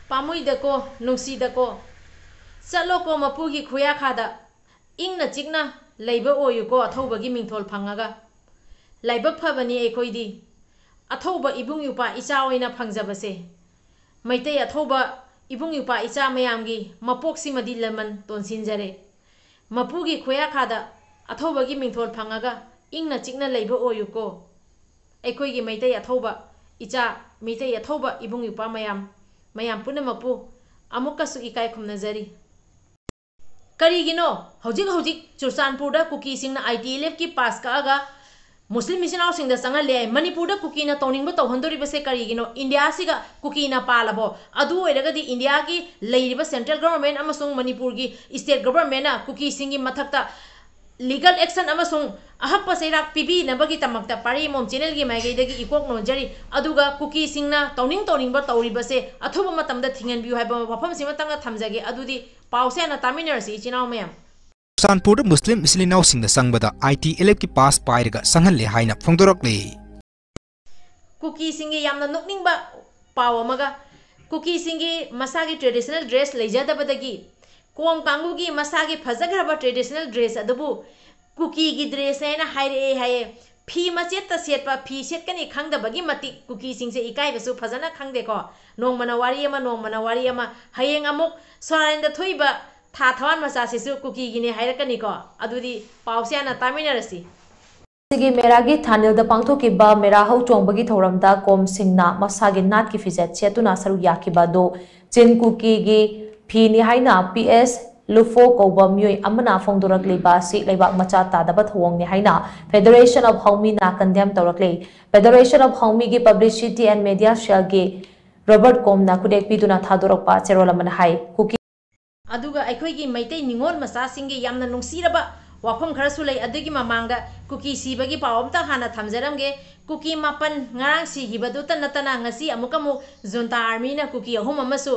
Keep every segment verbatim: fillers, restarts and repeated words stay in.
ꯄꯥꯝꯃꯨꯏꯗꯀꯣ, ꯅꯨꯡꯁꯤꯗꯀꯣ꯫ ꯆꯠꯂꯣꯀꯣ ꯃꯄꯨꯒꯤ ꯈꯨꯌꯥꯈꯥꯗ, ꯏꯪꯅ ꯆꯤꯛꯅ ꯂꯩꯕ ꯑꯣꯏꯌꯨꯀꯣ ꯑꯊꯧꯕꯒꯤ ꯃꯤꯡꯊꯣꯜ ꯐꯪꯉꯒ꯫ ꯂꯥꯏꯕꯛ ꯐꯕꯅꯤ ꯑꯩꯈꯣꯏꯗꯤ, ꯑꯊꯧꯕ ꯏꯕꯨꯡ ꯏꯄ꯭ꯋꯥ ꯏꯆꯥ ꯑꯣꯏꯅ ꯐꯪꯖꯕꯁꯦ꯫ ꯃꯩꯇꯩ ꯑꯊꯧꯕ ꯏꯕꯨꯡ ꯏꯄ꯭ꯋꯥ ꯏꯆꯥ ꯃꯌꯥꯝꯒꯤ ꯃꯄꯣꯛꯁꯤꯃꯗꯤ ꯂꯃꯟ ꯇꯣꯟꯁꯤꯟꯖꯔꯦ꯫ ꯃꯄꯨꯒꯤ ꯈꯨꯌꯥꯈꯥꯗ ꯑꯊꯧꯕꯒꯤ ꯃꯤꯡꯊꯣꯜ ꯐꯪꯉꯒ ꯏꯪꯅ ꯆꯤꯛꯅ ꯂꯩꯕ ꯑꯣꯏꯌꯨꯀꯣ꯫ ꯑꯩꯈꯣꯏꯒꯤ ꯃꯩꯇꯩ ꯑꯊꯧꯕ ꯏꯆꯥ, ꯃꯩꯇꯩ ꯑꯊꯧꯕ ꯏꯕꯨꯡ ꯏꯄ꯭ꯋꯥ ꯃꯌꯥꯝ, ꯃꯌꯥꯝ ꯄꯨꯝꯅꯃꯛꯄꯨ ꯑꯃꯨꯛꯀꯁꯨ ꯏꯀꯥꯏ ꯈꯨꯝꯅꯖꯔꯤ꯫ ꯀꯔꯤꯒꯤꯅꯣ ꯍꯧꯖꯤꯛ ꯍꯧꯖꯤꯛ ꯆꯨꯔꯆꯥꯟꯄꯨꯔꯗ ꯀꯨꯀꯤꯁꯤꯡꯅ ITLFꯀꯤ ꯄꯥꯁ ꯀꯛꯑꯒ ꯃꯨꯁꯂꯤꯝ ꯏꯆꯤꯟ ꯏꯅꯥꯎꯁꯤꯡꯗ ꯆꯪꯍꯜꯂꯦ ꯍꯥꯏ? ꯃꯅꯤꯄꯨꯔꯗ ꯀꯨꯀꯤꯅ ꯇꯧꯅꯤꯡꯕ ꯇꯧꯍꯟꯗꯣꯔꯤꯕꯁꯦ ꯀꯔꯤꯒꯤꯅꯣ? ꯏꯟꯗꯤꯌꯥꯁꯤꯒ ꯀꯨꯀꯤꯅ ꯄꯥꯜꯂꯕꯣ? ꯑꯗꯨ ꯑꯣꯏꯔꯒꯗꯤ ꯏꯟꯗꯤꯌꯥꯒꯤ ꯂꯩꯔꯤꯕ central government ꯑꯃꯁꯨꯡ ꯃꯅꯤꯄꯨꯔꯒꯤ state governmentꯅ ꯀꯨꯀꯤꯁꯤꯡꯒꯤ ꯃꯊꯛꯇ legal action ꯑꯃꯁꯨꯡ ꯑꯍꯛꯄ ꯆꯩꯔꯥꯛ ꯄꯤꯕꯤꯅꯕꯒꯤꯗꯃꯛꯇ ꯄꯥꯔꯤ ꯃꯣꯝ channelꯒꯤ ꯃꯥꯏꯀꯩꯗꯒꯤ ꯏꯀꯣꯛ ꯅꯣꯟꯖꯔꯤ꯫ ꯑꯗꯨꯒ ꯀꯨꯀꯤꯁꯤꯡꯅ ꯇꯧꯅꯤꯡ ꯇꯧꯅꯤꯡꯕ ꯇꯧꯔꯤꯕꯁꯦ ꯑꯊꯨꯕ ꯃꯇꯝꯗ ꯊꯤꯡꯍꯟꯕꯤꯌꯨ ꯍꯥꯏꯕ ꯋꯥꯐꯝꯁꯤꯃꯇꯪꯒ ꯊꯝꯖꯒꯦ꯫ ꯑꯗꯨꯗꯤ ꯄꯥꯎꯁꯦ ꯍꯥꯟꯅ ꯇꯥꯃꯤꯟꯅꯔꯁꯤ ꯏꯆꯤꯟ ꯏꯅꯥꯎ ꯃꯌꯥꯝ꯫ ꯆꯨꯔꯆꯥꯟꯄꯨꯔꯗ ꯃꯨꯁꯂꯤꯝ ꯏꯆꯤꯜ ꯏꯅꯥꯎꯁꯤꯡꯅ ꯆꯪꯕꯗ ITLFꯀꯤ ꯄꯥꯁ ꯄꯥꯏꯔꯒ ꯆꯪꯍꯜꯂꯦ ꯍꯥꯏꯅ ꯐꯣꯡꯗꯣꯔꯛꯂꯤ꯫ ꯀꯨꯀꯤꯁꯤꯡꯒꯤ ꯌꯥꯝꯅ ꯅꯣꯛꯅꯤꯡꯕ ꯄꯥꯎ ꯑꯃꯒ, ꯀꯨꯀꯤꯁꯤꯡꯒꯤ ꯃꯁꯥꯒꯤ traditional dress ꯂꯩꯖꯗꯕꯗꯒꯤ ꯀꯣꯝ ꯀꯥꯡꯕꯨꯒꯤ ꯃꯁꯥꯒꯤ ꯐꯖꯈ꯭ꯔꯕ traditional dress ꯑꯗꯨꯕꯨ ꯀꯨꯀꯤꯒꯤ dressꯅꯦ ꯍꯥꯏꯅ ꯍꯥꯏꯔꯛꯑꯦ ꯍꯥꯏꯌꯦ꯫ ꯐꯤ ꯃꯆꯦꯠꯇ ꯁꯦꯠꯄ, ꯐꯤ ꯁꯦꯠꯀꯅꯤ ꯈꯪꯗꯕꯒꯤ ꯃꯇꯤꯛ ꯀꯨꯀꯤꯁꯤꯡꯁꯦ ꯏꯀꯥꯏꯕꯁꯨ ꯐꯖꯅ ꯈꯪꯗꯦꯀꯣ꯫ ꯅꯣꯡꯃꯅ ꯋꯥꯔꯤ ꯑꯃ, ꯅꯣꯡꯃꯅ ꯋꯥꯔꯤ ꯑꯃ, ꯍꯌꯦꯡ ꯑꯃꯨꯛ ꯁꯣꯔꯥꯔꯦꯟꯗ ꯊꯣꯛꯏꯕ ꯊꯥ ꯊꯋꯥꯟ ꯃꯆꯥꯁꯤꯁꯨ ꯀꯨꯀꯤꯒꯤꯅꯦ ꯍꯥꯏꯔꯛꯀꯅꯤꯀꯣ꯫ ꯑꯗꯨꯗꯤ ꯄꯥꯎꯁꯦ ꯍꯥꯟꯅ ꯇꯥꯃꯤꯟꯅꯔꯁꯤ꯫ ꯁꯤꯒꯤ ꯃꯦꯔꯥꯒꯤ ꯊꯥꯅꯤꯜꯗ ꯄꯥꯡꯊꯣꯛꯈꯤꯕ ꯃꯦꯔꯥ ꯍꯧ ꯆꯣꯡꯕꯒꯤ ꯊꯧꯔꯝꯗ ꯀꯣꯝꯁꯤꯡꯅ ꯃꯁꯥꯒꯤ ꯅꯥꯠꯀꯤ ꯐꯤꯖꯦꯠ ꯁꯦꯠꯇꯨꯅ ꯁꯔꯨꯛ ꯌꯥꯈꯤꯕ ꯑꯗꯨ ꯆꯤꯟ ꯀꯨꯀꯤꯒꯤ ꯐꯤꯅꯤ ꯍꯥꯏꯅ PS ꯂꯨꯐꯣ ꯀꯧꯕ ꯃꯤꯑꯣꯏ ꯑꯃꯅ ꯐꯣꯡꯗꯣꯔꯛꯂꯤꯕ ꯑꯁꯤ ꯂꯩꯕꯥꯛ ꯃꯆꯥ ꯇꯥꯗꯕ ꯊꯧꯑꯣꯡꯅꯤ ꯍꯥꯏꯅ Federation of Haomina condemn ꯇꯧꯔꯛꯂꯤ꯫ Federation of Haomigi publicity and media cellꯒꯤ ꯔꯣꯕꯔꯠ ꯀꯣꯝꯅ ꯈꯨꯗꯦꯛ ꯄꯤꯗꯨꯅ ꯊꯥꯗꯣꯔꯛꯄ ꯆꯦꯔꯣꯜ ꯑꯃꯅ ꯍꯥꯏ, ꯀꯨꯀꯤ ꯑꯗꯨꯒ ꯑꯩꯈꯣꯏꯒꯤ ꯃꯩꯇꯩ ꯅꯤꯉꯣꯜ ꯃꯆꯥꯁꯤꯡꯒꯤ ꯌꯥꯝꯅ ꯅꯨꯡꯁꯤꯔꯕ ꯋꯥꯐꯝ ꯈꯔꯁꯨ ꯂꯩ꯫ ꯑꯗꯨꯒꯤ ꯃꯃꯥꯡꯗ ꯀꯨꯀꯤ ꯁꯤꯕꯒꯤ ꯄꯥꯎ ꯑꯝꯇ ꯍꯥꯟꯅ ꯊꯝꯖꯔꯝꯒꯦ꯫ ꯀꯨꯀꯤ ꯃꯥꯄꯟ ꯉꯔꯥꯡ ꯁꯤꯈꯤꯕꯗꯨꯇ ꯅꯠꯇꯅ ꯉꯁꯤ ꯑꯃꯨꯛꯀ ꯑꯃꯨꯛ ꯖꯨꯟꯇꯥ ꯑꯥꯔꯃꯤꯅ ꯀꯨꯀꯤ ꯑꯍꯨꯝ ꯑꯃꯁꯨ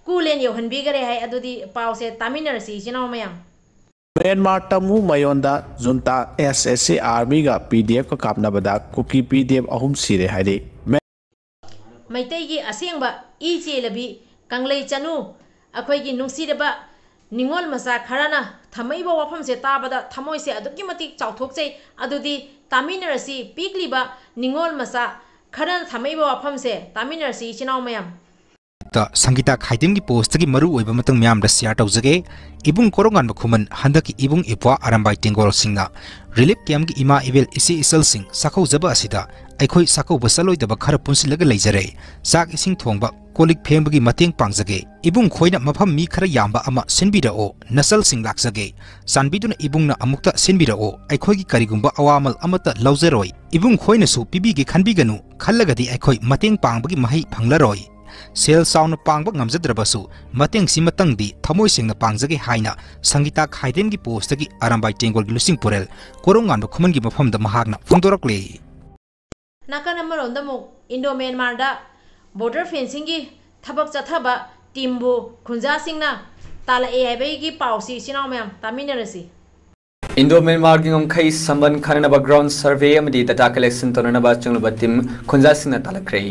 ꯀꯨꯂꯦꯟ ꯌꯧꯍꯟꯕꯤꯈꯔꯦ ꯍꯥꯏ꯫ ꯑꯗꯨꯗꯤ ꯄꯥꯎꯁꯦ ꯇꯥꯃꯤꯟꯅꯔꯁꯤ ꯏꯆꯤꯟ ꯏꯅꯥꯎ ꯃꯌꯥꯝ꯫ ꯃ꯭ꯌꯥꯟꯃꯥꯔ ꯇꯃꯨ ꯃꯌꯣꯟꯗ ꯖꯨꯟꯇꯥ SAC ꯑꯥꯔꯃꯤꯒ PDFꯀ ꯀꯥꯞꯅꯕꯗ ꯀꯨꯀꯤ PDF ꯑꯍꯨꯝ ꯁꯤꯔꯦ ꯍꯥꯏꯔꯤ꯫ ꯃꯩꯇꯩꯒꯤ ꯑꯁꯦꯡꯕ ꯏ ꯆꯦꯜꯂꯕꯤ ꯀꯪꯂꯩ ꯆꯅꯨ, ꯑꯩꯈꯣꯏꯒꯤ ꯅꯨꯡꯁꯤꯔꯕ ꯅꯤꯉꯣꯜ ꯃꯆꯥ ꯈꯔꯅ ꯊꯝꯃꯛꯏꯕ ꯋꯥꯐꯝꯁꯦ ꯇꯥꯕꯗ ꯊꯃꯣꯏꯁꯦ ꯑꯗꯨꯛꯀꯤ ꯃꯇꯤꯛ ꯆꯥꯎꯊꯣꯛꯆꯩ꯫ ꯑꯗꯨꯗꯤ ꯇꯥꯃꯤꯟꯅꯔꯁꯤ, ꯄꯤꯛꯂꯤꯕ ꯅꯤꯉꯣꯜ ꯃꯆꯥ ꯈꯔꯅ ꯊꯝꯃꯛꯏꯕ ꯋꯥꯐꯝꯁꯦ ꯇꯥꯃꯤꯟꯅꯔꯁꯤ, ꯏꯆꯤꯟ ꯏꯅꯥꯎ ꯃꯌꯥꯝ꯫ ꯇ ꯁꯪꯒꯤꯇꯥ ꯈꯥꯏꯗꯦꯝꯒꯤ ꯄꯣꯁꯇꯒꯤ ꯃꯔꯨ ꯑꯣꯏꯕ ꯃꯇꯥꯡ ꯃꯌꯥꯝꯗ ꯁꯤꯌꯥꯔ ꯇꯧꯖꯒꯦ꯫ ꯏꯕꯨꯡ ꯀꯣꯔꯣꯡꯉꯥꯟꯕ ꯈꯨꯃꯟ ꯍꯟꯗꯛꯀꯤ ꯏꯕꯨꯡ ꯏꯄ꯭ꯋꯥ ꯑꯔꯥꯝꯕꯥꯏ ꯇꯦꯡꯒꯣꯜꯁꯤꯡꯅ ꯔꯤꯂꯤꯐ ꯀꯦꯝꯞꯀꯤ ꯏꯃꯥ ꯏꯕꯦꯜ ꯏꯆꯦ ꯏꯆꯜꯁꯤꯡ ꯆꯥꯛꯀꯧꯖꯕ ꯑꯁꯤꯗ ꯑꯩꯈꯣꯏ ꯆꯥꯛꯀꯧꯕ ꯆꯠꯂꯣꯏꯗꯕ ꯈꯔ ꯄꯨꯟꯁꯤꯜꯂꯒ ꯂꯩꯖꯔꯦ꯫ ꯆꯥꯛ ꯏꯁꯤꯡ ꯊꯣꯡꯕ, ꯀꯣꯜ ꯂꯤꯛ ꯐꯦꯡꯕꯒꯤ ꯃꯇꯦꯡ ꯄꯥꯡꯖꯒꯦ꯫ ꯏꯕꯨꯡ ꯈꯣꯏꯅ ꯃꯐꯝ ꯃꯤ ꯈꯔ ꯌꯥꯝꯕ ꯑꯃ ꯁꯤꯟꯕꯤꯔꯛꯑꯣ꯫ ꯅꯆꯜꯁꯤꯡ ꯂꯥꯛꯆꯒꯦ꯫ ꯆꯥꯟꯕꯤꯗꯨꯅ ꯏꯕꯨꯡꯅ ꯑꯃꯨꯛꯇ ꯁꯤꯟꯕꯤꯔꯛꯑꯣ꯫ ꯑꯩꯈꯣꯏꯒꯤ ꯀꯔꯤꯒꯨꯝꯕ ꯑꯋꯥꯃꯜ ꯑꯃꯠꯇ ꯂꯧꯖꯔꯣꯏ꯫ ꯏꯕꯨꯡ ꯈꯣꯏꯅꯁꯨ ꯄꯤꯕꯤꯒꯦ ꯈꯟꯕꯤꯒꯅꯨ꯫ ꯈꯜꯂꯒꯗꯤ ꯑꯩꯈꯣꯏ ꯃꯇꯦꯡ ꯄꯥꯡꯕꯒꯤ ꯃꯍꯩ ꯐꯪꯂꯔꯣꯏ꯫ ꯁꯦꯜ ꯆꯥꯎꯅ ꯄꯥꯡꯕ ꯉꯝꯖꯗ꯭ꯔꯕꯁꯨ ꯃꯇꯦꯡꯁꯤꯃꯇꯪꯗꯤ ꯊꯃꯣꯏ ꯁꯦꯡꯅ ꯄꯥꯡꯖꯒꯦ ꯍꯥꯏꯅ ꯁꯪꯒꯤꯇꯥ ꯈꯥꯏꯗꯦꯝꯒꯤ ꯄꯣꯁꯇꯒꯤ ꯑꯔꯥꯝꯕꯥꯏ ꯇꯦꯡꯒꯣꯜꯒꯤ ꯂꯨꯆꯤꯡ ꯄꯨꯔꯦꯜ ꯀꯣꯔꯣꯡꯉꯥꯟꯕ ꯈꯨꯃꯟꯒꯤ ꯃꯐꯝꯗ ꯃꯍꯥꯛꯅ ꯐꯣꯡꯗꯣꯔꯛꯂꯤ꯫ ꯅꯥꯀꯟ ꯑꯃꯔꯣꯝꯗ ꯑꯃꯨꯛ ꯏꯟꯗꯣ ꯃ꯭ꯌꯥꯟꯃꯥꯔꯗ ꯕꯣꯔꯗꯔ ꯐꯦꯟꯁꯤꯡꯒꯤ ꯊꯕꯛ ꯆꯠꯊꯕ ꯇꯤꯝꯕꯨ ꯈꯨꯟꯖꯥꯁꯤꯡꯅ ꯇꯥꯜꯂꯛꯑꯦ ꯍꯥꯏꯕꯒꯤ ꯄꯥꯎꯁꯤ ꯏꯆꯤꯟ ꯏꯅꯥꯎ ꯃꯌꯥꯝ ꯇꯥꯃꯤꯟꯅꯔꯁꯤ꯫ ꯏꯟꯗꯣ ꯃ꯭ꯌꯥꯟꯃꯥꯔꯒꯤ ꯉꯝꯈꯩ ꯁꯝꯕꯟ ꯈꯪꯅꯅꯕ ꯒ꯭ꯔꯥꯎꯟ ꯁꯔꯚꯦ ꯑꯃꯗꯤ ꯗꯇꯥ ꯀꯂꯦꯛꯁꯟ ꯇꯧꯅꯅꯕ ꯆꯪꯂꯨꯕ ꯇꯤꯝ ꯈꯨꯟꯖꯥꯁꯤꯡꯅ ꯇꯥꯜꯂꯛꯈ꯭ꯔꯦ꯫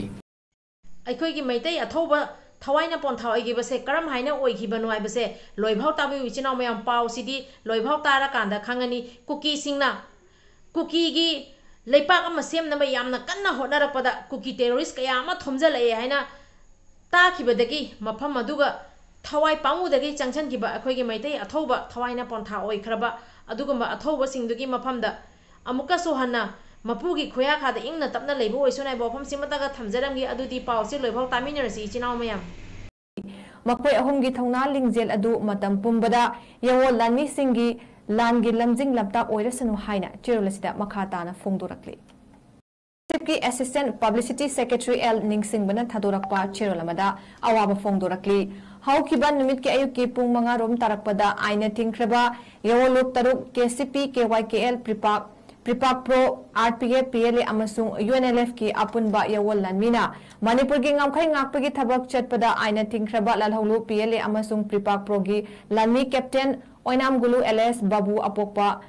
ꯑꯩꯈꯣꯏꯒꯤ ꯃꯩꯇꯩ ꯑꯊꯧꯕ ꯊꯋꯥꯏꯅ ꯄꯣꯟꯊꯥ ꯑꯣꯏꯈꯤꯕꯁꯦ ꯀꯔꯝ ꯍꯥꯏꯅ ꯑꯣꯏꯈꯤꯕꯅꯣ ꯍꯥꯏꯕꯁꯦ ꯂꯣꯏꯐꯥꯎ ꯇꯥꯕꯤꯌꯨ, ꯏꯆꯤꯟ ꯏꯅꯥꯎ ꯃꯌꯥꯝ꯫ ꯄꯥꯎꯁꯤꯗꯤ ꯂꯣꯏꯐꯥꯎ ꯇꯥꯔꯀꯥꯟꯗ ꯈꯪꯉꯅꯤ꯫ ꯀꯨꯀꯤꯁꯤꯡꯅ ꯀꯨꯀꯤꯒꯤ ꯂꯩꯄꯥꯛ ꯑꯃ ꯁꯦꯝꯅꯕ ꯌꯥꯝꯅ ꯀꯟꯅ ꯍꯣꯠꯅꯔꯛꯄꯗ ꯀꯨꯀꯤ ꯇꯦꯔꯣꯔꯤꯁ ꯀꯌꯥ ꯑꯃ ꯊꯣꯝꯖꯤꯜꯂꯛꯑꯦ ꯍꯥꯏꯅ ꯇꯥꯈꯤꯕꯗꯒꯤ ꯃꯐꯝ ꯑꯗꯨꯒ ꯊꯋꯥꯏ ꯄꯥꯝꯃꯨꯗꯒꯤ ꯆꯪꯁꯤꯟꯈꯤꯕ ꯑꯩꯈꯣꯏꯒꯤ ꯃꯩꯇꯩ ꯑꯊꯧꯕ ꯊꯋꯥꯏꯅ ꯄꯣꯟꯊꯥ ꯑꯣꯏꯈ꯭ꯔꯕ ꯑꯗꯨꯒꯨꯝꯕ ꯑꯊꯧꯕꯁꯤꯡꯗꯨꯒꯤ ꯃꯐꯝꯗ ꯑꯃꯨꯛꯀꯁꯨ ꯍꯟꯅ ꯃꯄꯨꯒꯤ ꯈꯨꯌꯥꯈꯥꯗ ꯏꯪꯅ ꯇꯞꯅ ꯂꯩꯕ ꯑꯣꯏꯁꯅꯨ ꯍꯥꯏꯕ ꯋꯥꯐꯝꯁꯤꯃꯇꯒ ꯊꯝꯖꯔꯝꯒꯦ꯫ ꯑꯗꯨꯗꯤ ꯄꯥꯎꯁꯤ ꯂꯣꯏꯐꯥꯎ ꯇꯥꯃꯤꯟꯅꯔꯁꯤ, ꯏꯆꯤꯟ ꯏꯅꯥꯎ ꯃꯌꯥꯝ꯫ ꯃꯈꯣꯏ ꯑꯍꯨꯝꯒꯤ ꯊꯧꯅꯥ ꯂꯤꯡꯖꯦꯜ ꯑꯗꯨ ꯃꯇꯝ ꯄꯨꯝꯕꯗ ꯌꯥꯋꯣꯜ ꯂꯥꯟꯃꯤꯁꯤꯡꯒꯤ ꯂꯥꯟꯒꯤ ꯂꯝꯖꯤꯡ ꯂꯝꯇꯥꯛ ꯑꯣꯏꯔꯁꯅꯨ ꯍꯥꯏꯅ ꯆꯦꯔꯣꯜ ꯑꯁꯤꯗ ꯃꯈꯥ ꯇꯥꯅ ꯐꯣꯡꯗꯣꯔꯛꯂꯤ꯫ ꯁꯤꯞꯀꯤ ꯑꯦꯁꯤꯁꯇꯦꯟꯠ ꯄꯕ꯭ꯂꯤꯁꯤꯇꯤ ꯁꯦꯀ꯭ꯔꯦꯇꯔꯤ ꯑꯦꯜ ꯅꯤꯡꯁꯤꯡꯕꯅ ꯊꯥꯗꯣꯔꯛꯄ ꯆꯦꯔꯣꯜ ꯑꯃꯗ ꯑꯋꯥꯕ ꯐꯣꯡꯗꯣꯔꯛꯂꯤ꯫ ꯍꯧꯈꯤꯕ ꯅꯨꯃꯤꯠꯀꯤ ꯑꯌꯨꯛꯀꯤ ꯄꯨꯡ ꯃꯉꯥ ꯔꯣꯝ ꯇꯥꯔꯛꯄꯗ ꯑꯥꯏꯟꯅ ꯊꯤꯡꯈ꯭ꯔꯕ ꯌꯥꯋꯣꯜ ꯂꯨꯞ ꯇꯔꯨꯛ, K C P, K Y K L, PREPAK, PREPAK pro, R P F, P L A ꯑꯃꯁꯨꯡ ꯌꯨ ꯑꯦꯟ ꯑꯦꯜ ꯑꯦꯐꯀꯤ ꯑꯄꯨꯟꯕ ꯌꯥꯋꯣꯜ ꯂꯥꯟꯃꯤꯅ ꯃꯅꯤꯄꯨꯔꯒꯤ ꯉꯝꯈꯩ ꯉꯥꯛꯄꯒꯤ ꯊꯕꯛ ꯆꯠꯄꯗ ꯑꯥꯏꯟꯅ ꯊꯤꯡꯈ꯭ꯔꯕ ꯂꯥꯜꯍꯧꯂꯨꯞ ꯄꯤ ꯑꯦꯜ ꯑꯦ ꯑꯃꯁꯨꯡ ꯄ꯭ꯔꯤꯄꯥꯛ ꯄ꯭ꯔꯣꯒꯤ ꯂꯥꯟꯃꯤ ꯀꯦꯞꯇꯦꯟ ꯑꯣꯏꯅꯥꯝꯒꯨꯂꯨ ꯑꯦꯜ ꯑꯦꯁ ꯕꯥꯕꯨ ꯑꯄꯣꯛꯄ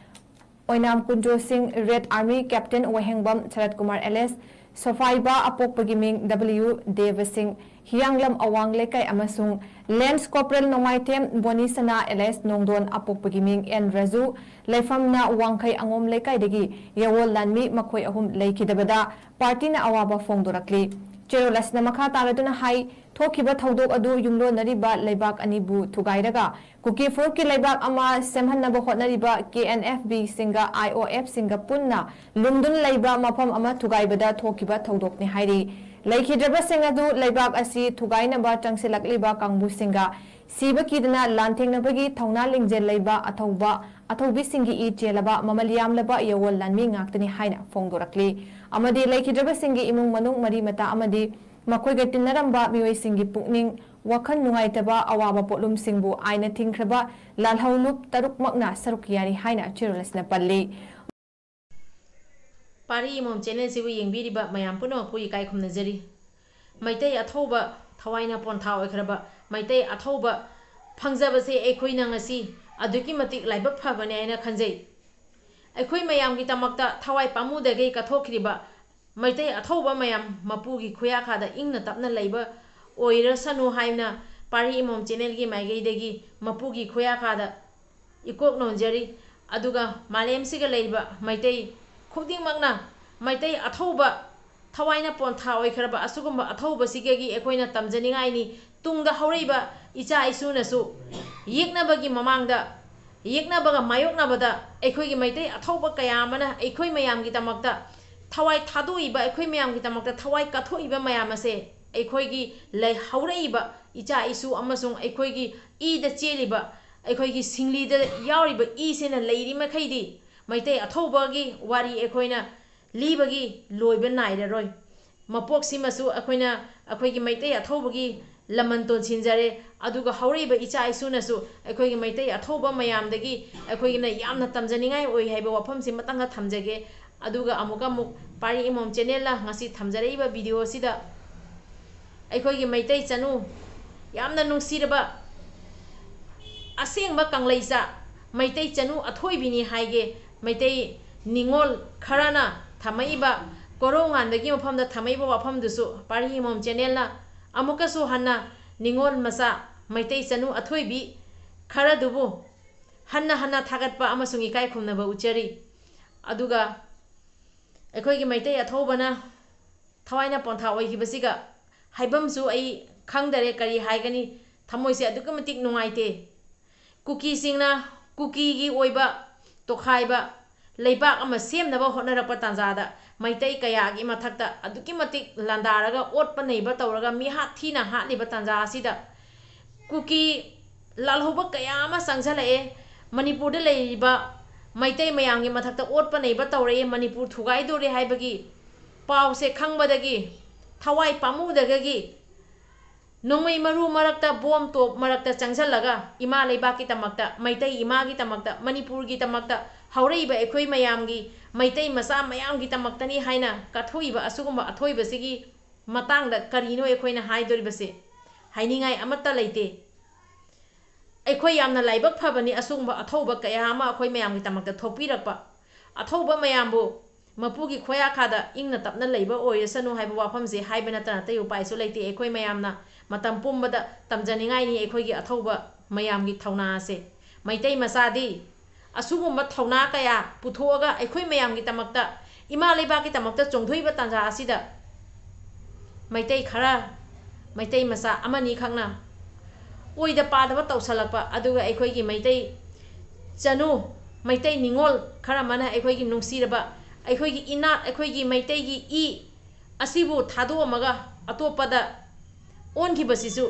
ꯑꯣꯏꯅꯥꯝ ꯀꯨꯟꯖꯣ ꯁꯤꯡ, ꯔꯦꯗ ꯑꯥꯔꯃꯤ ꯀꯦꯞꯇꯦꯟ ꯋꯥꯍꯦꯡꯕꯝ ꯁꯔꯠ ꯀꯨꯃꯥꯔ ꯑꯦꯜ ꯑꯦꯁ ꯁꯣꯐꯥꯏꯕꯥ ꯑꯄꯣꯛꯄꯒꯤ ꯃꯤꯡ ꯗꯕ꯭ꯂꯤꯌꯨ ꯗꯦꯕ ꯁꯤꯡ, ꯍꯤꯌꯥꯡꯂꯝ ꯑꯋꯥꯡ ꯂꯩꯀꯥꯏ ꯑꯃꯁꯨꯡ ꯂꯦꯟꯁ ꯀꯣꯔꯄꯣꯔꯦꯜ ꯅꯣꯡꯃꯥꯏꯊꯦꯝ ꯕꯣꯅꯤꯁꯅꯥ ꯑꯦꯂꯦꯁ ꯅꯣꯡꯗꯣꯟ ꯑꯄꯣꯛꯄꯒꯤ ꯃꯤꯡ ꯑꯦꯟ ꯔꯥꯖꯨ, ꯂꯩꯐꯝꯅ ꯋꯥꯡꯈꯩ ꯑꯉꯣꯝ ꯂꯩꯀꯥꯏꯗꯒꯤ ꯌꯥꯋꯣꯜ ꯂꯥꯟꯃꯤ ꯃꯈꯣꯏ ꯑꯍꯨꯝ ꯂꯩꯈꯤꯗꯕꯗ ꯄꯥꯔꯇꯤꯅ ꯑꯋꯥꯕ ꯐꯣꯡꯗꯣꯔꯛꯂꯤ꯫ ꯆꯦꯔꯣꯜ ꯑꯁꯤꯅ ꯃꯈꯥ ꯇꯥꯔꯗꯨꯅ ꯍꯥꯏ, ꯊꯣꯛꯈꯤꯕ ꯊꯧꯗꯣꯛ ꯑꯗꯨ ꯌꯨꯝꯂꯣꯟꯅꯔꯤꯕ ꯂꯩꯕꯥꯛ ꯑꯅꯤꯕꯨ ꯊꯨꯒꯥꯏꯔꯒ ꯀꯨꯀꯤ ꯐꯨꯔꯨꯞꯀꯤ ꯂꯩꯕꯥꯛ ꯑꯃ ꯁꯦꯝꯍꯟꯅꯕ ꯍꯣꯠꯅꯔꯤꯕ ꯀꯦ ꯑꯦꯟ ꯑꯦꯐ ꯕꯤꯁꯤꯡꯒ ꯑꯥꯏ ꯑꯣ ꯑꯦꯐꯁꯤꯡꯒ ꯄꯨꯟꯅ ꯂꯨꯝꯗꯨꯅ ꯂꯩꯕ ꯃꯐꯝ ꯑꯃ ꯊꯨꯒꯥꯏꯕꯗ ꯊꯣꯛꯈꯤꯕ ꯊꯧꯗꯣꯛꯅꯤ ꯍꯥꯏꯔꯤ꯫ ꯂꯩꯈꯤꯗ꯭ꯔꯕꯁꯤꯡ ꯑꯗꯨ ꯂꯩꯕꯥꯛ ꯑꯁꯤ ꯊꯨꯒꯥꯏꯅꯕ ꯆꯪꯁꯤꯜꯂꯛꯂꯤꯕ ꯀꯥꯡꯕꯨꯁꯤꯡꯒ ꯁꯤꯕ ꯀꯤꯗꯅ ꯂꯥꯟꯊꯦꯡꯅꯕꯒꯤ ꯊꯧꯅꯥ ꯂꯤꯡꯖꯦꯜ ꯂꯩꯕ ꯑꯊꯧꯕ, ꯑꯊꯧꯕꯤꯁꯤꯡꯒꯤ ꯏ ꯆꯦꯜꯂꯕ ꯃꯃꯜ ꯌꯥꯝꯂꯕ ꯌꯥꯋꯣꯜ ꯂꯥꯟꯃꯤ ꯉꯥꯛꯇꯅꯤ ꯍꯥꯏꯅ ꯐꯣꯡꯗꯣꯔꯛꯂꯤ꯫ ꯑꯃꯗꯤ ꯂꯩꯈꯤꯗ꯭ꯔꯕꯁꯤꯡꯒꯤ ꯏꯃꯨꯡ ꯃꯅꯨꯡ, ꯃꯔꯤ ꯃꯇꯥ ꯑꯃꯗꯤ ꯃꯈꯣꯏꯒ ꯇꯤꯟꯅꯔꯝꯕ ꯃꯤꯑꯣꯏꯁꯤꯡꯒꯤ ꯄꯨꯛꯅꯤꯡ ꯋꯥꯈꯜ ꯅꯨꯡꯉꯥꯏꯇꯕ, ꯑꯋꯥꯕ ꯄꯣꯠꯂꯨꯝꯁꯤꯡꯕꯨ ꯑꯥꯏꯟꯅ ꯊꯤꯡꯈ꯭ꯔꯕ ꯂꯥꯜꯍꯧꯂꯨꯞ ꯇꯔꯨꯛꯃꯛꯅ ꯁꯔꯨꯛ ꯌꯥꯔꯤ ꯍꯥꯏꯅ ꯆꯦꯔꯣꯜ ꯑꯁꯤꯅ ꯄꯜꯂꯤ꯫ ꯄꯥꯔꯤ ꯏꯃꯣꯝ ꯆꯦꯅꯦꯜꯁꯤꯕꯨ ꯌꯦꯡꯕꯤꯔꯤꯕ ꯃꯌꯥꯝ ꯄꯨꯝꯅꯃꯛꯄꯨ ꯏꯀꯥꯏ ꯈꯨꯝꯅꯖꯔꯤ꯫ ꯃꯩꯇꯩ ꯑꯊꯧꯕ, ꯊꯋꯥꯏꯅ ꯄꯣꯟꯊꯥ ꯑꯣꯏꯈ꯭ꯔꯕ ꯃꯩꯇꯩ ꯑꯊꯧꯕ ꯐꯪꯖꯕꯁꯦ ꯑꯩꯈꯣꯏꯅ ꯉꯁꯤ ꯑꯗꯨꯛꯀꯤ ꯃꯇꯤꯛ ꯂꯥꯏꯕꯛ ꯐꯕꯅꯦ ꯍꯥꯏꯅ ꯈꯟꯖꯩ꯫ ꯑꯩꯈꯣꯏ ꯃꯌꯥꯝꯒꯤꯗꯃꯛꯇ ꯊꯋꯥꯏ ꯄꯥꯝꯃꯨꯗꯈꯩ ꯀꯠꯊꯣꯛꯈꯤꯕ ꯃꯩꯇꯩ ꯑꯊꯧꯕ ꯃꯌꯥꯝ ꯃꯄꯨꯒꯤ ꯈꯨꯌꯥꯈꯥꯗ ꯏꯪꯅ ꯇꯞꯅ ꯂꯩꯕ ꯑꯣꯏꯔꯁꯅꯨ ꯍꯥꯏꯅ ꯄꯥꯔꯤ ꯏꯃꯣꯝ ꯆꯦꯅꯦꯜꯒꯤ ꯃꯥꯏꯀꯩꯗꯒꯤ ꯃꯄꯨꯒꯤ ꯈꯨꯌꯥꯈꯥꯗ ꯏꯀꯣꯛ ꯅꯣꯟꯖꯔꯤ꯫ ꯑꯗꯨꯒ ꯃꯥꯂꯦꯝꯁꯤꯒ ꯂꯩꯔꯤꯕ ꯃꯩꯇꯩ ꯈꯨꯗꯤꯡꯃꯛꯅ ꯃꯩꯇꯩ ꯑꯊꯧꯕ, ꯊꯋꯥꯏꯅ ꯄꯣꯟꯊꯥ ꯑꯣꯏꯈ꯭ꯔꯕ ꯑꯁꯤꯒꯨꯝꯕ ꯑꯊꯧꯕꯁꯤꯒꯤ ꯑꯩꯈꯣꯏꯅ ꯇꯝꯖꯅꯤꯡꯉꯥꯏꯅꯤ꯫ ꯇꯨꯡꯗ ꯍꯧꯔꯛꯏꯕ ꯏꯆꯥ ꯏꯁꯨꯅꯁꯨ ꯌꯦꯛꯅꯕꯒꯤ ꯃꯃꯥꯡꯗ, ꯌꯦꯛꯅꯕꯒ ꯃꯥꯌꯣꯛꯅꯕꯗ ꯑꯩꯈꯣꯏꯒꯤ ꯃꯩꯇꯩ ꯑꯊꯧꯕ ꯀꯌꯥ ꯑꯃꯅ ꯑꯩꯈꯣꯏ ꯃꯌꯥꯝꯒꯤꯗꯃꯛꯇ ꯊꯋꯥꯏ ꯊꯥꯗꯣꯛꯏꯕ, ꯑꯩꯈꯣꯏ ꯃꯌꯥꯝꯒꯤꯗꯃꯛꯇ ꯊꯋꯥꯏ ꯀꯠꯊꯣꯛꯏꯕ ꯃꯌꯥꯝ ꯑꯁꯦ ꯑꯩꯈꯣꯏꯒꯤ ꯂꯩ-, ꯍꯧꯔꯛꯏꯕ ꯏꯆꯥ ꯏꯁꯨ ꯑꯃꯁꯨꯡ ꯑꯩꯈꯣꯏꯒꯤ ꯏꯗ ꯆꯦꯜꯂꯤꯕ, ꯑꯩꯈꯣꯏꯒꯤ ꯁꯤꯡꯂꯤꯗ ꯌꯥꯎꯔꯤꯕ ꯏꯁꯤꯅ ꯂꯩꯔꯤ ꯃꯈꯩꯗꯤ ꯃꯩꯇꯩ ꯑꯊꯧꯕꯒꯤ ꯋꯥꯔꯤ ꯑꯩꯈꯣꯏꯅ ꯂꯤꯕꯒꯤ ꯂꯣꯏꯕ ꯅꯥꯏꯔꯔꯣꯏ꯫ ꯃꯄꯣꯛꯁꯤꯃꯁꯨ ꯑꯩꯈꯣꯏꯅ ꯑꯩꯈꯣꯏꯒꯤ ꯃꯩꯇꯩ ꯑꯊꯧꯕꯒꯤ ꯂꯃꯟ ꯇꯣꯟꯁꯤꯟꯖꯔꯦ꯫ ꯑꯗꯨꯒ ꯍꯧꯔꯛꯏꯕ ꯏꯆꯥ ꯏꯁꯨꯅꯁꯨ ꯑꯩꯈꯣꯏꯒꯤ ꯃꯩꯇꯩ ꯑꯊꯧꯕ ꯃꯌꯥꯝꯗꯒꯤ ꯑꯩꯈꯣꯏꯒꯤꯅ ꯌꯥꯝꯅ ꯇꯝꯖꯅꯤꯡꯉꯥꯏ ꯑꯣꯏ ꯍꯥꯏꯕ ꯋꯥꯐꯝꯁꯤ ꯃꯇꯪꯒ ꯊꯝꯖꯒꯦ꯫ ꯑꯗꯨꯒ ꯑꯃꯨꯛꯀ ꯑꯃꯨꯛ ꯄꯥꯔꯤ ꯏꯃꯣꯝ ꯆꯦꯅꯦꯜꯅ ꯉꯁꯤ ꯊꯝꯖꯔꯛꯏꯕ ꯚꯤꯗꯤꯑꯣ ꯑꯁꯤꯗ ꯑꯩꯈꯣꯏꯒꯤ ꯃꯩꯇꯩ ꯆꯅꯨ, ꯌꯥꯝꯅ ꯅꯨꯡꯁꯤꯔꯕ ꯑꯁꯦꯡꯕ ꯀꯪꯂꯩꯆꯥ ꯃꯩꯇꯩ ꯆꯅꯨ ꯑꯊꯣꯏꯕꯤꯅꯤ ꯍꯥꯏꯒꯦ꯫ ꯃꯩꯇꯩ ꯅꯤꯉꯣꯜ ꯈꯔꯅ ꯊꯝꯃꯛꯏꯕ ꯀꯣꯔꯧꯉꯥꯟꯕꯒꯤ ꯃꯐꯝꯗ ꯊꯝꯃꯛꯏꯕ ꯋꯥꯐꯝꯗꯨꯁꯨ ꯄꯥꯔꯤ ꯏꯃꯣꯝ ꯆꯦꯅꯦꯜꯅ ꯑꯃꯨꯛꯀꯁꯨ ꯍꯟꯅ ꯅꯤꯉꯣꯜ ꯃꯆꯥ ꯃꯩꯇꯩ ꯆꯅꯨ ꯑꯊꯣꯏꯕꯤ ꯈꯔꯗꯨꯕꯨ ꯍꯟꯅ ꯍꯟꯅ ꯊꯥꯒꯠꯄ ꯑꯃꯁꯨꯡ ꯏꯀꯥꯏ ꯈꯨꯝꯅꯕ ꯎꯠꯆꯔꯤ꯫ ꯑꯗꯨꯒ ꯑꯩꯈꯣꯏꯒꯤ ꯃꯩꯇꯩ ꯑꯊꯧꯕꯅ ꯊꯋꯥꯏꯅ ꯄꯣꯟꯊꯥ ꯑꯣꯏꯈꯤꯕꯁꯤꯒ ꯍꯥꯏꯐꯝꯁꯨ ꯑꯩ ꯈꯪꯗꯔꯦ, ꯀꯔꯤ ꯍꯥꯏꯒꯅꯤ꯫ ꯊꯃꯣꯏꯁꯦ ꯑꯗꯨꯛꯀꯤ ꯃꯇꯤꯛ ꯅꯨꯡꯉꯥꯏꯇꯦ꯫ ꯀꯨꯀꯤꯁꯤꯡꯅ ꯀꯨꯀꯤꯒꯤ ꯑꯣꯏꯕ ꯇꯣꯈꯥꯏꯕ ꯂꯩꯕꯥꯛ ꯑꯃ ꯁꯦꯝꯅꯕ ꯍꯣꯠꯅꯔꯛꯄ ꯇꯥꯟꯖꯥꯗ ꯃꯩꯇꯩ ꯀꯌꯥꯒꯤ ꯃꯊꯛꯇ ꯑꯗꯨꯛꯀꯤ ꯃꯇꯤꯛ ꯂꯥꯟꯗꯥꯔꯒ, ꯑꯣꯠꯄ ꯅꯩꯕ ꯇꯧꯔꯒ, ꯃꯤꯍꯥꯠ ꯊꯤꯅ ꯍꯥꯠꯂꯤꯕ ꯇꯥꯟꯖꯥ ꯑꯁꯤꯗ ꯀꯨꯀꯤ ꯂꯥꯜꯍꯧꯕ ꯀꯌꯥ ꯑꯃ ꯆꯪꯁꯤꯜꯂꯛꯑꯦ꯫ ꯃꯅꯤꯄꯨꯔꯗ ꯂꯩꯔꯤꯕ ꯃꯩꯇꯩ ꯃꯌꯥꯝꯒꯤ ꯃꯊꯛꯇ ꯑꯣꯠꯄ ꯅꯩꯕ ꯇꯧꯔꯛꯑꯦ꯫ ꯃꯅꯤꯄꯨꯔ ꯊꯨꯒꯥꯏꯗꯣꯔꯦ ꯍꯥꯏꯕꯒꯤ ꯄꯥꯎꯁꯦ ꯈꯪꯕꯗꯒꯤ, ꯊꯋꯥꯏ ꯄꯥꯝꯃꯨꯗꯒꯤ, ꯅꯣꯡꯃꯩ ꯃꯔꯨ ꯃꯔꯛꯇ, ꯕꯣꯝ ꯇꯣꯞ ꯃꯔꯛꯇ ꯆꯪꯁꯤꯜꯂꯒ ꯏꯃꯥ ꯂꯩꯕꯥꯛꯀꯤꯗꯃꯛꯇ, ꯃꯩꯇꯩ ꯏꯃꯥꯒꯤꯗꯃꯛꯇ, ꯃꯅꯤꯄꯨꯔꯒꯤꯗꯃꯛꯇ, ꯍꯧꯔꯛꯏꯕ ꯑꯩꯈꯣꯏ ꯃꯌꯥꯝꯒꯤ, ꯃꯩꯇꯩ ꯃꯆꯥ ꯃꯌꯥꯝꯒꯤꯗꯃꯛꯇꯅꯤ ꯍꯥꯏꯅ ꯀꯠꯊꯣꯛꯏꯕ ꯑꯁꯤꯒꯨꯝꯕ ꯑꯊꯣꯏꯕꯁꯤꯒꯤ ꯃꯇꯥꯡꯗ ꯀꯔꯤꯅꯣ ꯑꯩꯈꯣꯏꯅ ꯍꯥꯏꯗꯣꯔꯤꯕꯁꯦ? ꯍꯥꯏꯅꯤꯡꯉꯥꯏ ꯑꯃꯠꯇ ꯂꯩꯇꯦ꯫ ꯑꯩꯈꯣꯏ ꯌꯥꯝꯅ ꯂꯥꯏꯕꯛ ꯐꯕꯅꯤ, ꯑꯁꯤꯒꯨꯝꯕ ꯑꯊꯧꯕ ꯀꯌꯥ ꯑꯃ ꯑꯩꯈꯣꯏ ꯃꯌꯥꯝꯒꯤꯗꯃꯛꯇ ꯊꯣꯛꯄꯤꯔꯛꯄ꯫ ꯑꯊꯧꯕ ꯃꯌꯥꯝꯕꯨ ꯃꯄꯨꯒꯤ ꯈꯣꯌꯥꯈꯥꯗ ꯏꯪꯅ ꯇꯞꯅ ꯂꯩꯕ ꯑꯣꯏꯔꯁꯅꯨ ꯍꯥꯏꯕ ꯋꯥꯐꯝꯁꯦ ꯍꯥꯏꯕ ꯅꯠꯇꯅ ꯑꯇꯩ ꯎꯄꯥꯏꯁꯨ ꯂꯩꯇꯦ꯫ ꯑꯩꯈꯣꯏ ꯃꯌꯥꯝꯅ ꯃꯇꯝ ꯄꯨꯝꯕꯗ ꯇꯝꯖꯅꯤꯡꯉꯥꯏꯅꯤ ꯑꯩꯈꯣꯏꯒꯤ ꯑꯊꯧꯕ ꯃꯌꯥꯝꯒꯤ ꯊꯧꯅꯥ ꯑꯁꯦ꯫ ꯃꯩꯇꯩ ꯃꯆꯥꯗꯤ ꯑꯁꯤꯒꯨꯝꯕ ꯊꯧꯅꯥ ꯀꯌꯥ ꯄꯨꯊꯣꯛꯑꯒ ꯑꯩꯈꯣꯏ ꯃꯌꯥꯝꯒꯤꯗꯃꯛꯇ, ꯏꯃꯥ ꯂꯩꯕꯥꯛꯀꯤꯗꯃꯛꯇ ꯆꯣꯡꯊꯣꯛꯏꯕ ꯇꯥꯟꯖꯥ ꯑꯁꯤꯗ ꯃꯩꯇꯩ ꯈꯔ, ꯃꯩꯇꯩ ꯃꯆꯥ ꯑꯃꯅꯤ ꯈꯛꯅ ꯑꯣꯏꯗ ꯄꯥꯗꯕ ꯇꯧꯁꯜꯂꯛꯄ, ꯑꯗꯨꯒ ꯑꯩꯈꯣꯏꯒꯤ ꯃꯩꯇꯩ ꯆꯅꯨ, ꯃꯩꯇꯩ ꯅꯤꯉꯣꯜ ꯈꯔ ꯑꯃꯅ ꯑꯩꯈꯣꯏꯒꯤ ꯅꯨꯡꯁꯤꯔꯕ, ꯑꯩꯈꯣꯏꯒꯤ ꯏꯅꯥꯠ, ꯑꯩꯈꯣꯏꯒꯤ ꯃꯩꯇꯩꯒꯤ ꯏ ꯑꯁꯤꯕꯨ ꯊꯥꯗꯣꯛꯑꯝꯃꯒ ꯑꯇꯣꯞꯄꯗ ꯑꯣꯟꯈꯤꯕꯁꯤꯁꯨ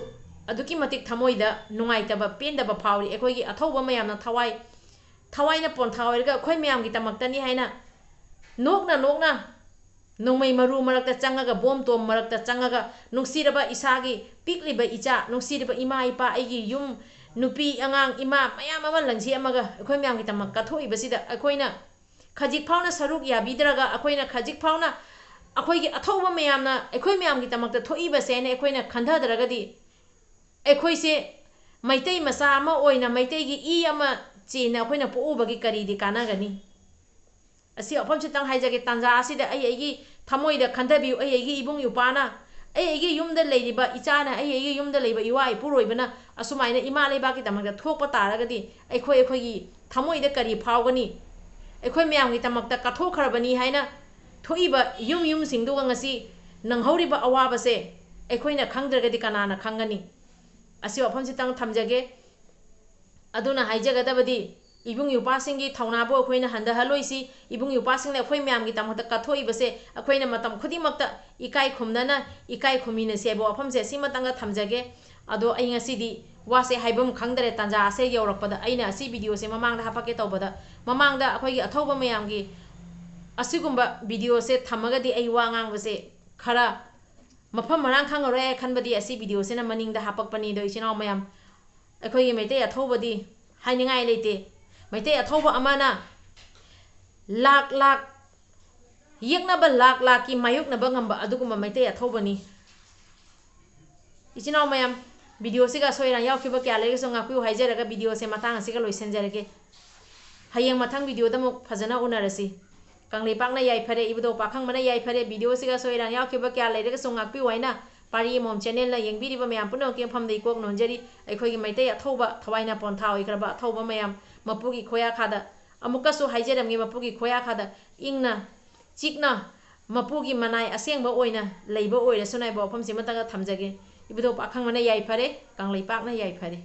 ꯑꯗꯨꯛꯀꯤ ꯃꯇꯤꯛ ꯊꯃꯣꯏꯗ ꯅꯨꯡꯉꯥꯏꯇꯕ, ꯄꯦꯟꯗꯕ ꯐꯥꯎꯔꯤ꯫ ꯑꯩꯈꯣꯏꯒꯤ ꯑꯊꯧꯕ ꯃꯌꯥꯝꯅ ꯊꯋꯥꯏ, ꯊꯋꯥꯏꯅ ꯄꯣꯟꯊꯥ ꯑꯣꯏꯔꯒ ꯑꯩꯈꯣꯏ ꯃꯌꯥꯝꯒꯤꯗꯃꯛꯇꯅꯤ ꯍꯥꯏꯅ ꯅꯣꯛꯅ ꯅꯣꯛꯅ ꯅꯣꯡꯃꯩ ꯃꯔꯨ ꯃꯔꯛꯇ ꯆꯪꯉꯒ, ꯕꯣꯝ ꯇꯣꯝ ꯃꯔꯛꯇ ꯆꯪꯉꯒ, ꯅꯨꯡꯁꯤꯔꯕ ꯏꯁꯥꯒꯤ ꯄꯤꯛꯂꯤꯕ ꯏꯆꯥ, ꯅꯨꯡꯁꯤꯔꯕ ꯏꯃꯥ ꯏꯄꯥ, ꯑꯩꯒꯤ ꯌꯨꯝ, ꯅꯨꯄꯤ ꯑꯉꯥꯡ, ꯏꯃꯥ ꯃꯌꯥꯝ ꯑꯃ ꯂꯪꯁꯤ ꯑꯃꯒ ꯑꯩꯈꯣꯏ ꯃꯌꯥꯝꯒꯤꯗꯃꯛ ꯀꯠꯊꯣꯛꯏꯕꯁꯤꯗ ꯑꯩꯈꯣꯏꯅ ꯈꯖꯤꯛ ꯐꯥꯎꯅ ꯁꯔꯨꯛ ꯌꯥꯕꯤꯗ꯭ꯔꯒ, ꯑꯩꯈꯣꯏꯅ ꯈꯖꯤꯛ ꯐꯥꯎꯅ ꯑꯩꯈꯣꯏꯒꯤ ꯑꯊꯧꯕ ꯃꯌꯥꯝꯅ ꯑꯩꯈꯣꯏ ꯃꯌꯥꯝꯒꯤꯗꯃꯛꯇ ꯊꯣꯛꯏꯕꯁꯦꯅ ꯑꯩꯈꯣꯏꯅ ꯈꯟꯊꯗ꯭ꯔꯒꯗꯤ, ꯑꯩꯈꯣꯏꯁꯦ ꯃꯩꯇꯩ ꯃꯆꯥ ꯑꯃ ꯑꯣꯏꯅ, ꯃꯩꯇꯩꯒꯤ ꯏ ꯑꯃ ꯆꯦꯟꯅ ꯑꯩꯈꯣꯏꯅ ꯄꯣꯛꯎꯕꯒꯤ ꯀꯔꯤꯗꯤ ꯀꯥꯟꯅꯒꯅꯤ? ꯑꯁꯤ ꯋꯥꯐꯝꯁꯤꯇꯪ ꯍꯥꯏꯖꯒꯦ꯫ ꯇꯥꯟꯖꯥ ꯑꯁꯤꯗ ꯑꯩ ꯑꯩꯒꯤ ꯊꯃꯣꯏꯗ ꯈꯟꯊꯕꯤꯌꯨ, ꯑꯩ ꯑꯩꯒꯤ ꯏꯕꯨꯡ ꯏꯄ꯭ꯋꯥꯅ ꯑꯩ ꯑꯩꯒꯤ ꯌꯨꯝꯗ ꯂꯩꯔꯤꯕ ꯏꯆꯥꯅ, ꯑꯩ ꯑꯩꯒꯤ ꯌꯨꯝꯗ ꯂꯩꯕ ꯏꯋꯥ ꯏꯄꯨꯔꯣꯏꯕꯅ ꯑꯁꯨꯃꯥꯏꯅ ꯏꯃꯥ ꯂꯩꯕꯥꯛꯀꯤꯗꯃꯛꯇ ꯊꯣꯛꯄ ꯇꯥꯔꯒꯗꯤ ꯑꯩꯈꯣꯏ ꯑꯩꯈꯣꯏꯒꯤ ꯊꯃꯣꯏꯗ ꯀꯔꯤ ꯐꯥꯎꯒꯅꯤ? ꯑꯩꯈꯣꯏ ꯃꯌꯥꯝꯒꯤꯗꯃꯛꯇ ꯀꯠꯊꯣꯛꯈ꯭ꯔꯕꯅꯤ ꯍꯥꯏꯅ ꯊꯣꯛꯏꯕ ꯌꯨꯝ ꯌꯨꯝꯁꯤꯡꯗꯨꯒ ꯉꯁꯤ ꯅꯪꯍꯧꯔꯤꯕ ꯑꯋꯥꯕꯁꯦ ꯑꯩꯈꯣꯏꯅ ꯈꯪꯗ꯭ꯔꯒꯗꯤ ꯀꯅꯥꯅ ꯈꯪꯒꯅꯤ? ꯑꯁꯤ ꯋꯥꯐꯝꯁꯤꯇꯪ ꯊꯝꯖꯒꯦ꯫ ꯑꯗꯨꯅ ꯍꯥꯏꯖꯒꯗꯕꯗꯤ, ꯏꯕꯨꯡ ꯏꯄ꯭ꯋꯥꯁꯤꯡꯒꯤ ꯊꯧꯅꯥꯕꯨ ꯑꯩꯈꯣꯏꯅ ꯍꯟꯊꯍꯜꯂꯣꯏꯁꯤ꯫ ꯏꯕꯨꯡ ꯏꯄ꯭ꯋꯥꯁꯤꯡꯅ ꯑꯩꯈꯣꯏ ꯃꯌꯥꯝꯒꯤꯗꯃꯛꯇ ꯀꯠꯊꯣꯛꯏꯕꯁꯦ ꯑꯩꯈꯣꯏꯅ ꯃꯇꯝ ꯈꯨꯗꯤꯡꯃꯛꯇ ꯏꯀꯥꯏ ꯈꯨꯝꯅꯅ, ꯏꯀꯥꯏ ꯈꯨꯝꯃꯤꯟꯅꯁꯤ ꯍꯥꯏꯕ ꯋꯥꯐꯝꯁꯦ ꯑꯁꯤꯃꯇꯪꯒ ꯊꯝꯖꯒꯦ꯫ ꯑꯗꯣ ꯑꯩ ꯉꯁꯤꯗꯤ ꯋꯥꯁꯦ ꯍꯥꯏꯐꯝ ꯈꯪꯗꯔꯦ, ꯇꯥꯟꯖꯥ ꯑꯁꯦ ꯌꯧꯔꯛꯄꯗ꯫ ꯑꯩꯅ ꯑꯁꯤ ꯚꯤꯗꯤꯑꯣꯁꯦ ꯃꯃꯥꯡꯗ ꯍꯥꯄꯛꯀꯦ ꯇꯧꯕꯗ, ꯃꯃꯥꯡꯗ ꯑꯩꯈꯣꯏꯒꯤ ꯑꯊꯧꯕ ꯃꯌꯥꯝꯒꯤ ꯑꯁꯤꯒꯨꯝꯕ ꯚꯤꯗꯤꯑꯣꯁꯦ ꯊꯝꯃꯒꯗꯤ ꯑꯩ ꯋꯥ ꯉꯥꯡꯕꯁꯦ ꯈꯔ ꯃꯐꯝ ꯃꯔꯥꯡ ꯈꯪꯉꯔꯣꯏ ꯍꯥꯏ ꯈꯟꯕꯗꯤ ꯑꯁꯤ ꯚꯤꯗꯤꯑꯣꯁꯤꯅ ꯃꯅꯤꯡꯗ ꯍꯥꯄꯛꯄꯅꯤ꯫ ꯑꯗꯣ ꯏꯆꯤꯟ ꯏꯅꯥꯎ ꯃꯌꯥꯝ, ꯑꯩꯈꯣꯏꯒꯤ ꯃꯩꯇꯩ ꯑꯊꯧꯕꯗꯤ ꯍꯥꯏꯅꯤꯡꯉꯥꯏ ꯂꯩꯇꯦ꯫ ꯃꯩꯇꯩ ꯑꯊꯧꯕ ꯑꯃꯅ ꯂꯥꯛ ꯂꯥꯛ ꯌꯦꯛꯅꯕ, ꯂꯥꯛ ꯂꯥꯛꯀꯤ ꯃꯥꯌꯣꯛꯅꯕ ꯉꯝꯕ ꯑꯗꯨꯒꯨꯝꯕ ꯃꯩꯇꯩ ꯑꯊꯧꯕꯅꯤ꯫ ꯏꯆꯤꯟ ꯏꯅꯥꯎ ꯃꯌꯥꯝ, ꯚꯤꯗꯤꯑꯣꯁꯤꯒ ꯑꯁꯣꯏ ꯑꯔꯥꯟ ꯌꯥꯎꯈꯤꯕ ꯀꯌꯥ ꯂꯩꯔꯒꯁꯨ ꯉꯥꯛꯄꯤꯌꯨ ꯍꯥꯏꯖꯔꯒ ꯚꯤꯗꯤꯑꯣꯁꯦ ꯃꯇꯥꯡ ꯑꯁꯤꯒ ꯂꯣꯏꯁꯤꯟꯖꯔꯒꯦ꯫ ꯍꯌꯦꯡ ꯃꯊꯪ ꯚꯤꯗꯤꯑꯣꯗ ꯑꯃꯨꯛ ꯐꯖꯅ ꯎꯅꯔꯁꯤ꯫ ꯀꯪꯂꯩꯄꯥꯛꯅ ꯌꯥꯏꯐꯔꯦ, ꯏꯕꯨꯙꯧ ꯄꯥꯈꯪꯕꯅ ꯌꯥꯏꯐꯔꯦ꯫ ꯚꯤꯗꯤꯑꯣꯁꯤꯒ ꯑꯁꯣꯏ ꯑꯔꯥꯟ ꯌꯥꯎꯈꯤꯕ ꯀꯌꯥ ꯂꯩꯔꯒꯁꯨ ꯉꯥꯛꯄꯤꯌꯨ ꯍꯥꯏꯅ ꯄꯥꯔꯤ ꯑꯃꯣꯝ ꯆꯦꯅꯦꯜꯅ ꯌꯦꯡꯕꯤꯔꯤꯕ ꯃꯌꯥꯝ ꯄꯨꯝꯅꯃꯛꯀꯤ ꯃꯐꯝꯗ ꯏꯀꯣꯛ ꯅꯣꯟꯖꯔꯤ꯫ ꯑꯩꯈꯣꯏꯒꯤ ꯃꯩꯇꯩ ꯑꯊꯧꯕ, ꯊꯋꯥꯏꯅ ꯄꯣꯟꯊꯥ ꯑꯣꯏꯈ꯭ꯔꯕ ꯑꯊꯧꯕ ꯃꯌꯥꯝ, ꯃꯄꯨꯒꯤ ꯈꯣꯌꯥꯈꯥꯗ ꯑꯃꯨꯛꯀꯁꯨ ꯍꯥꯏꯖꯔꯝꯒꯦ, ꯃꯄꯨꯒꯤ ꯈꯣꯌꯥꯈꯥꯗ ꯏꯪꯅ ꯆꯤꯛꯅ ꯃꯄꯨꯒꯤ ꯃꯅꯥꯏ ꯑꯁꯦꯡꯕ ꯑꯣꯏꯅ ꯂꯩꯕ ꯑꯣꯏꯔꯁꯅꯨ ꯍꯥꯏꯕ ꯋꯥꯐꯝꯁꯤꯃꯇꯪꯒ ꯊꯝꯖꯒꯦ꯫ ꯏꯕꯨꯙꯧ ꯄꯥꯈꯪꯕꯅ ꯌꯥꯏꯐꯔꯦ, ꯀꯪꯂꯩꯄꯥꯛꯅ ꯌꯥꯏꯐꯔꯦ꯫